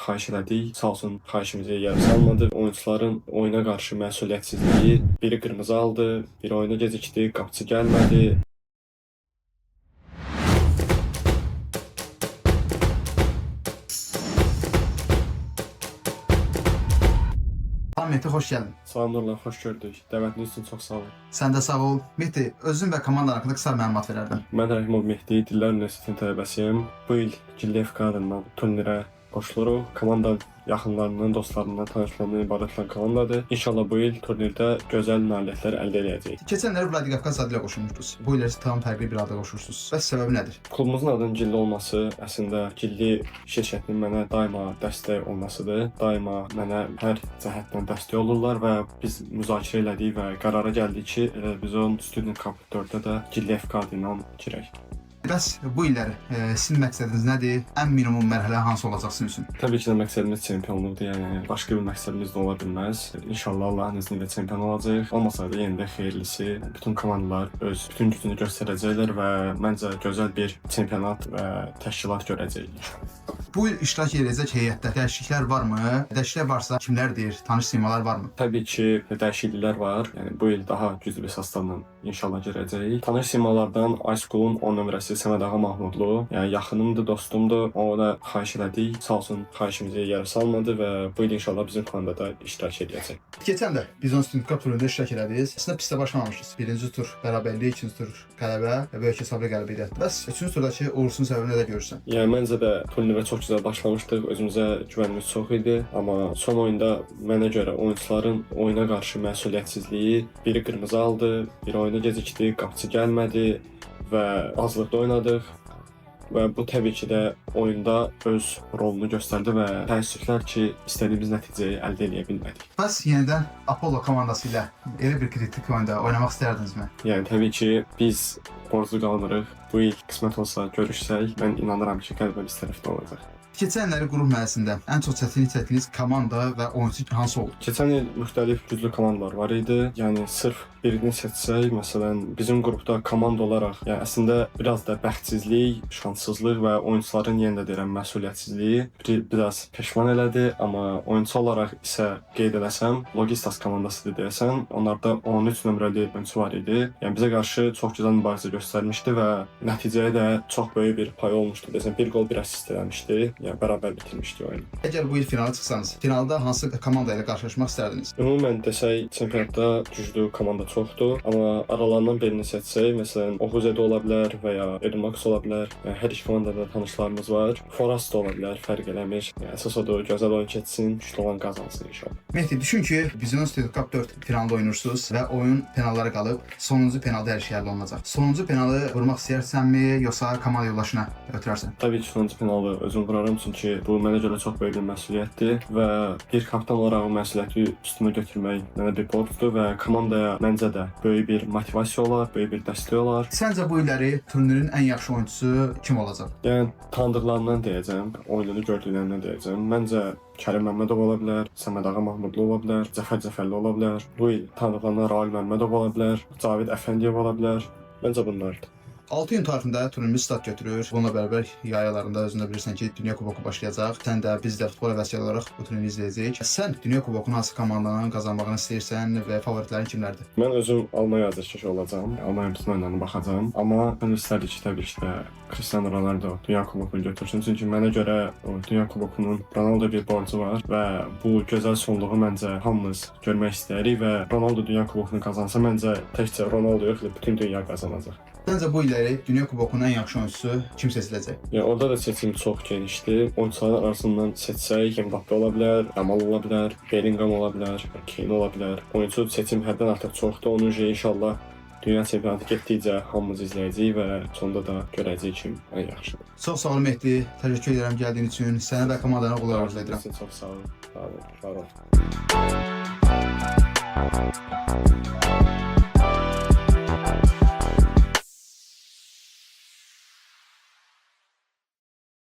xahiş elədik. Sağ olsun, xahişimizi yerə salmadı. Oyunçuların oyuna qarşı məsuliyyətsizliyi, biri qırmızı aldı, biri oyuna gecikdi, qapıçı gəlmədi. Salam Mehdi, xoş gəldin. Salam Nurlan, xoş gördük. Dəvətiniz üçün çox sağ olun. Sən də sağ ol. Mehdi, özün və komandan haqqında qısa məlumat verərdin. Mən Rəhimov Mehdi, Dillər Universitetinin tələbəsiyəm. Bu il Gilli FK adından turnirə qoşuluruq. Komandam yaxınlarından, dostlarından, tanışlarından ibarət olan komandadır. İnşallah bu il turnirdə gözəl nailiyyətlər əldə edəcəyik. Keçən illər Vladikavkaz adı ilə qoşulmuşdunuz. Bu il isə tam fərqli bir adla qoşulursunuz. Bəs səbəbi nədir? Klubumuzun adının Gilli olması əslində Gilli şirkətinin mənə daima dəstək olmasıdır. Daima mənə hər cəhətdən dəstək olurlar və biz müzakirə elədik və qərara gəldik ki, elə biz onun Student Cup 4-də də Gilli FK adı ilə girək. Bəs bu illər sizin məqsədiniz nədir? Ən minimum mərhələ hansı olacaq sizin üçün? Təbii ki də məqsədimiz çempionluqdur, yəni başqa bir məqsədimiz də ola bilməz. İnşallah Allahın izni ilə çempion olacağıq. Olmasa da yenə də xeyirlisi. Bütün komandalar öz bütün gücünü göstərəcəklər və məncə gözəl bir çempionat və təşkilat görəcəyik inşallah. Bu il iştirak edəcək heyətdə dəyişikliklər varmı? Dəyişikliklər varsa kimlərdir? Tanış simalar varmı? Təbii ki, dəyişikliklər var. Yəni bu il daha güclü bir sostavla inşallah girəcəyik. Tanış simalardan Ice School-un 10 nömrəsi Səməd Ağa Mahmudlu, yəni yaxınımdır, dostumdur. Ona xahiş elədik. Sağ olsun, xahişimizi yerə salmadı və bu il inşallah bizim komandada iştirak edəcək. Keçən də Bizon Student Cup turnirində iştirak elədiniz. Əslində pis də başlamamışdınız. Birinci tur bərabərlik, ikinci tur qələbə və böyük hesablı qələbə idi. Bəs üçüncü turdakı uğursuzun səbəbini nədə görürsən? Yəni məncə də turnirə çox gözəl başlamışdıq, özümüzə güvənimiz çox idi, amma son oyunda mənə görə oyunçuların oyuna qarşı məsuliyyətsizliyi, biri qırmızı aldı, biri oyuna gecikdi, qapıçı gəlmədi və azlıqda oynadıq. Və bu təbii ki də oyunda öz rolunu göstərdi və təəssüflər ki, istədiyimiz nəticəyi əldə eləyə bilmədik. Bəs yenidən Apollo komandası ilə elə bir kritik oyunda oynamaq istərdinizmi? Yəni təbii ki, biz borclu qalmırıq. Bu il qismət olsa görüşsək, mən inanıram ki, qələbə biz tərəfdə olacaq. Keçən illəri qrup mərhələsində ən çox çətinlik çəkdiyiniz komanda və oyunçu hansı oldu? Keçən il müxtəlif güclü komandalar var idi. Yəni sırf birini seçsək, məsələn, bizim qrupda komanda olaraq, yəni əslində biraz da bəxtsizlik, şanssızlıq və oyunçuların yenə də deyirəm məsuliyyətsizliyi biraz peşman elədi, amma oyunçu olaraq isə qeyd eləsəm, Logistas komandasıdır deyəsən, onlarda 13 nömrəli oyunçu var idi. Yəni bizə qarşı çox gözəl mübarizə göstərmişdi və nəticəyə də çox böyük bir payı olmuşdu. Deyəsən bir qol, bir assist eləmişdi. Yəni bərabər bitirmişdi oyunu. Əgər bu il finala çıxsanız, finalda hansı komanda ilə qarşılaşmaq istərdiniz? Ümumən desək, çempionatda güclü komanda çoxdur, amma aralarından birini seçsək, məsələn, Oğuz Edə ola bilər və ya Edmax ola bilər. Yəni, hər iki komandada tanışlarımız var. Foras da ola bilər, fərq eləmir. Yəni, əsas odur, gözəl oyun keçsin, güclü olan qazansın inşallah. Mehdi, düşün ki, Bizon Student Cup 4 finalda oynayırsınız və oyun penallara qalıb, sonuncu penalda hər şey həll olunacaq. Sonuncu penalı vurmaq istəyirsənmi, yoxsa komanda yoldaşına ötürərsən? Təbii ki, sonuncu penalı özüm vuraram, çünki bu mənə görə çox böyük bir məsuliyyətdir və bir kapitan olaraq o məsuliyyəti üstümə götürmək mənə bir borcdur və komandaya məncə də böyük bir motivasiya olar, böyük bir dəstək olar. Səncə bu illəri turnirin ən yaxşı oyunçusu kim olacaq? Yəni tanıdıqlarımdan deyəcəm, oyununu gördüklərimdən deyəcəm. Məncə Kərim Məmmədov ola bilər, Səməd Ağa Mahmudlu ola bilər, Cəfər Cəfərli ola bilər. Bu il tanıdıqlarımdan Raul Məmmədov ola bilər, Cavid Əfəndiyev ola bilər. Məncə bunlardır. 6 iyun tarixində turnirimiz start götürür. Bununla bərabər yay aylarında özün də bilirsən ki, Dünya Kuboku başlayacaq. Sən də biz də futbol həvəskarı olaraq bu turniri izləyəcəyik. Sən Dünya Kubokunu hansı komandanın qazanmağını istəyirsən və favoritlərin kimlərdir? Mən özüm Almanya azarkeşi olacağam. Almanya bütün oyunlarına baxacağam. Amma mən istərdim ki, təbii ki də Cristiano Ronaldo Dünya Kubokunu götürsün. Çünki mənə görə o Dünya Kubokunun Ronaldo bir borcu var və bu gözəl sonluğu məncə hamımız görmək istəyirik və Ronaldo Dünya Kubokunu qazansa məncə təkcə Ronaldo yox, bütün dünya qazanacaq. Səncə bu illəri Dünya Kubokunun ən yaxşı oyunçusu kim seçiləcək? Yəni orada da seçim çox genişdir. Oyunçuların arasından seçsək, Mbappe ola bilər, Yamal ola bilər, Bellingham ola bilər, Kane ola bilər. Oyunçu seçim həddən artıq çoxdur. Onun üçün inşallah dünya çempionatı getdikcə hamımız izləyəcəyik və sonda da görəcəyik kim ən yaxşıdır. Çox sağ ol Mehdi, təşəkkür edirəm gəldiyin üçün. Sənə və komandana uğurlar arzu edirəm. Sizə çox sağ olun. Sağ olun. Var olun.